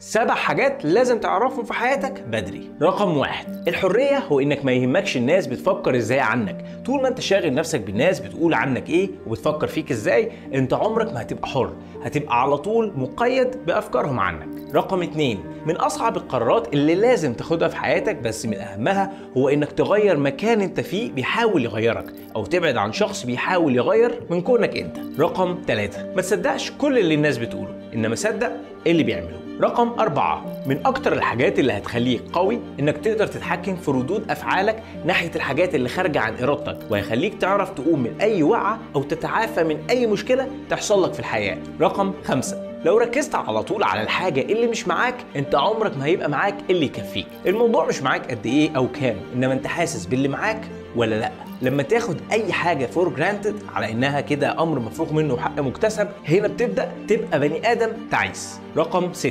7 حاجات لازم تعرفهم في حياتك بدري. رقم 1، الحرية هو انك ما يهمكش الناس بتفكر ازاي عنك. طول ما انت شاغل نفسك بالناس بتقول عنك ايه وبتفكر فيك ازاي، انت عمرك ما هتبقى حر، هتبقى على طول مقيد بافكارهم عنك. رقم 2، من اصعب القرارات اللي لازم تاخدها في حياتك بس من اهمها هو انك تغير مكان انت فيه بيحاول يغيرك، او تبعد عن شخص بيحاول يغير من كونك انت. رقم 3، ما تصدقش كل اللي الناس بتقوله، انما صدق اللي بيعمله. رقم 4، من اكتر الحاجات اللي هتخليك قوي انك تقدر تتحكم في ردود افعالك ناحية الحاجات اللي خارجة عن ارادتك، وهيخليك تعرف تقوم من اي وقعة او تتعافى من اي مشكلة تحصل لك في الحياة. رقم 5، لو ركزت على طول على الحاجة اللي مش معاك، انت عمرك ما هيبقى معاك اللي يكفيك. الموضوع مش معاك قد ايه او كام، انما انت حاسس باللي معاك ولا لا. لما تاخد اي حاجة for granted على انها كده امر مفروغ منه وحق مكتسب، هنا بتبدأ تبقى بني ادم تعيس. رقم 6،